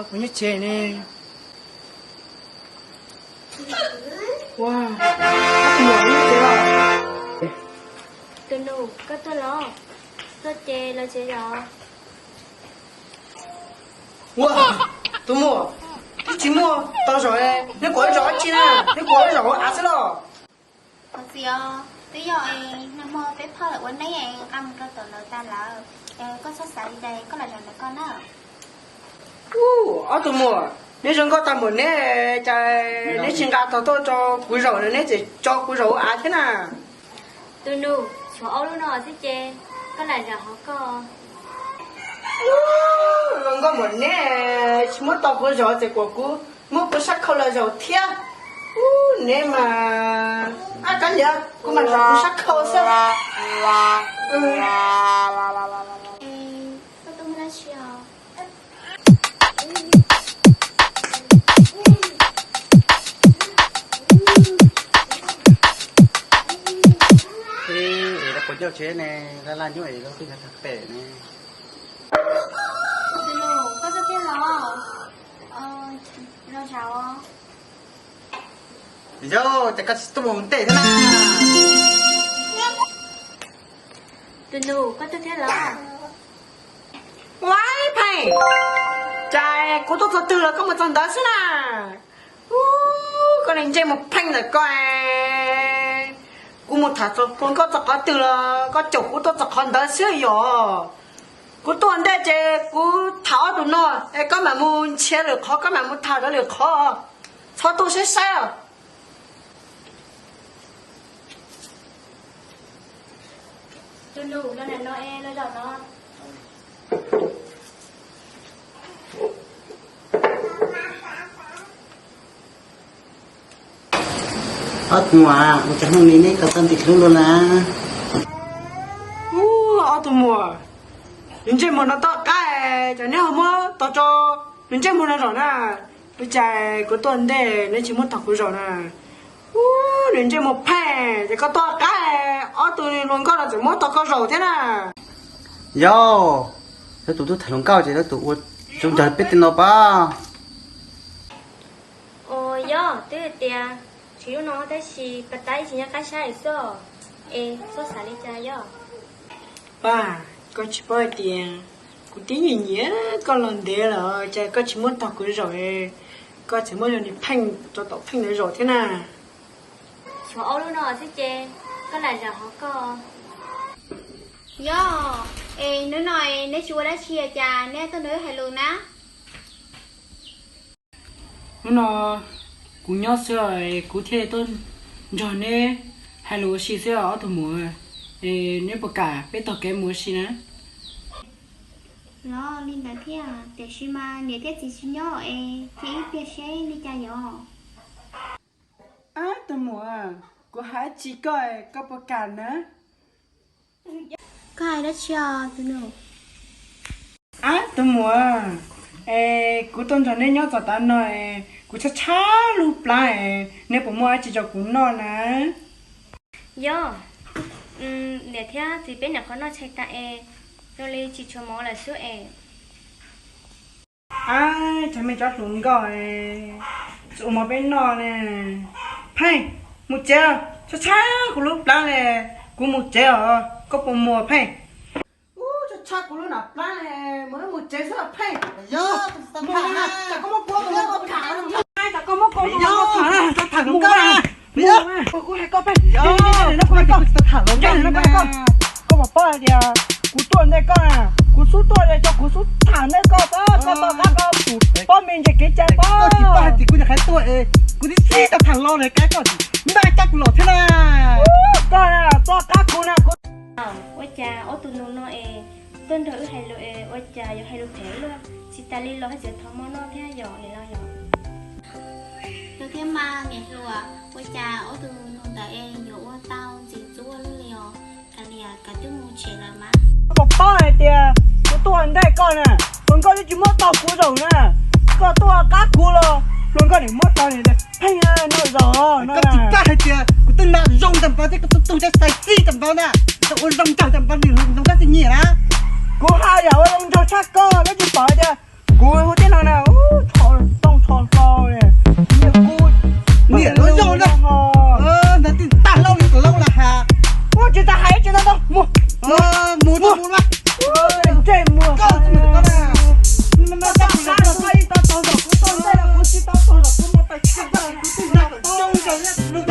Kuv nyob tsev ne. Ua, koj tus muam nyob tsev los? Tus nus, koj tuaj los? Tuaj ces los tsev los. Ua, tus muam, twb tsis muaj tau zaum, neb kuv zaum dab tsi na? Neb kuv zaum hauv av xwb los? Ua txiv os, twb yog es nag hmo peb phauj lawv ua neb es nqa mus rau tom lawv tas lawm, es koj txhob xav li cas, koj lam zaum ntawm koj na. Ub, ob tug muam, neb zoo nkauj tag npaum neb, cas neb tsis nqa tog tuaj tso kuv zaum, neb tseem tso kuv zaum hauv av thiab na? Tus nus, tshuav ob lub no xwb ces koj lam zaum hauv koj. Ub, zoo nkauj npaum neb, tsis muab tog kuv zaum tseem kom kuv muab kuv sab khau los zaum thiab. Ub, neb mas, ab, kav liam, kuv mam zaum kuv sab khau xwb. Koj tuaj muaj dab tsi os? Es lawv puas ncauj tsev ne, laj laj nyob es lawv twb nyob tag pem ne. Tus nus, koj tuaj thiab los? Los zaum. Yog, cas koj tsis tuaj mus ntej thiab na? Tus nus, koj tuaj thiab los? Ua, Pheej, cas kuv tuaj txog twg los koj mus txog ntawd xwb na? Ub, koj niag ntsej muag Pheej ntawm koj, kuv mus tham txog hluas nkauj txog qhov twg los koj caum kuv tuaj txog qhov ntawd xwb yom. Kuv tuaj ntej ces kuv tham ob tug no, es koj mam mus nrhiav lwm qhov, koj mam mus tham rau lwm qhov, txhob tuaj saib saib os. Tus nus, los ntawm no es los zaum no. Ob tug muam, ua cas hnub no neb tau txog ntim hlub luaj na? Ub, ob tug muam, nws ntsej muag no toj qab, cas neb ho muab tog tso nws ntsej muag no zaum na? Ua cas kuv tuaj ntej neb tsis muab tog kuv zaum na? Ub, nws ntsej muag Pheej, ces koj toj qab, ob tug hluas nkauj no tseem muab tog koj zaum thiab na. Yog, lawv tus tuaj tham hluas nkauj ces lawv tus ua zoo nraug peb tej no pab. Os, yog twb hais tias tsis lub no tab sis pas tab tsis nyob qab saib xwb, es txhob xav li cas yog. Pab, koj tsis paub hais tias kuv twb nyiam nyiam koj los ntev lawm, cas koj tsis muab tog kuv zaum, koj tseem muab yog niag Pheej rau tom Pheej ntawd zaum thiab na. Tshuav ob lub no xwb ces koj lam zaum hauv koj. Yog, es hnub no neb tsis ua dab tsi cas neb tuaj nrog wb hais lus na? Hnub no kuv nyob xwb, kuv thiaj tuaj nrog neb hais lus ua si xwb ob tug muam. Es neb puas kam peb taug kev mus ua si na? Los li ntawd thiab, tiam sis mas niam thiab txiv tsis nyob es cia ib pliag seb li cas yom. Ab, tus muam, kuv hais dab tsi koj, koj puas kam na? Koj hais dab tsi os tus nus? Ab, tus muam, es kuv tuaj nrog neb nyob txog tav no, kuv tshaib tshaib lub plab, neb puas muaj dab tsi rau kuv noj na? Yog, niam thiab txiv peb nyuam qhuav noj tshais tas es zoo li tsis tshuav mov lawm xwb es. Ab, cov me cov hluas nkauj, tsis ua mov peb noj ne. Pheej, mus tsev, tshaib tshaib kuv lub plab ne, kuv mus tsev os, koj puas mus Pheej? Ub, tshaib tshaib kuv lub nam plab ne, mus mus tsev xwb Pheej. Koj muab kuv tham, koj muab kuv tham, kuv hais koj Pheej, koj puas paub hais tias kuv tuaj ntej koj na, kuv xub tuaj li cov kuv xub tham ntej koj, koj tau qab koj tus pob me ntsis kev cai pob. Koj tsis paub hais tias kuv nyuam qhuav tuaj, kuv tib txij tau tham los lawm kab koj, npaj cab kuv los thiab na. Koj na, tau qab kuv na kuv. Ua cas ob tug nus no es tuaj nrog wb hais lus es ua cas yuav hais lus phem luaj, tsis tas li los haj tseem thov mov noj thiab yom niam los yom. Yog thiab mas niam hluas, ua cas ob tug nus ntawd es yuav ua tau ntxim ntxub luaj li os. Kav liam, kav twb mus tsev lawm mas. Koj puas paub hais tias kuv tuaj ntej koj na, hluas nkauj twb tsis muab tog kuv zaum na, koj tuaj qab kuv los hluas nkauj nim muab tog niam tias Pheej no zaum no. Koj tsis paub hais tias kuv twb noj zoo tag npaum thiab kuv twb tu cov xais txij tag npaum na, koj ua zoo nraug tag npaum nws zoo tab txij nyiam na. Kuv haj yam ua zoo nraug tshaj koj, koj tsis pom hais tias kuv hu tib no na. Nyob tus neeg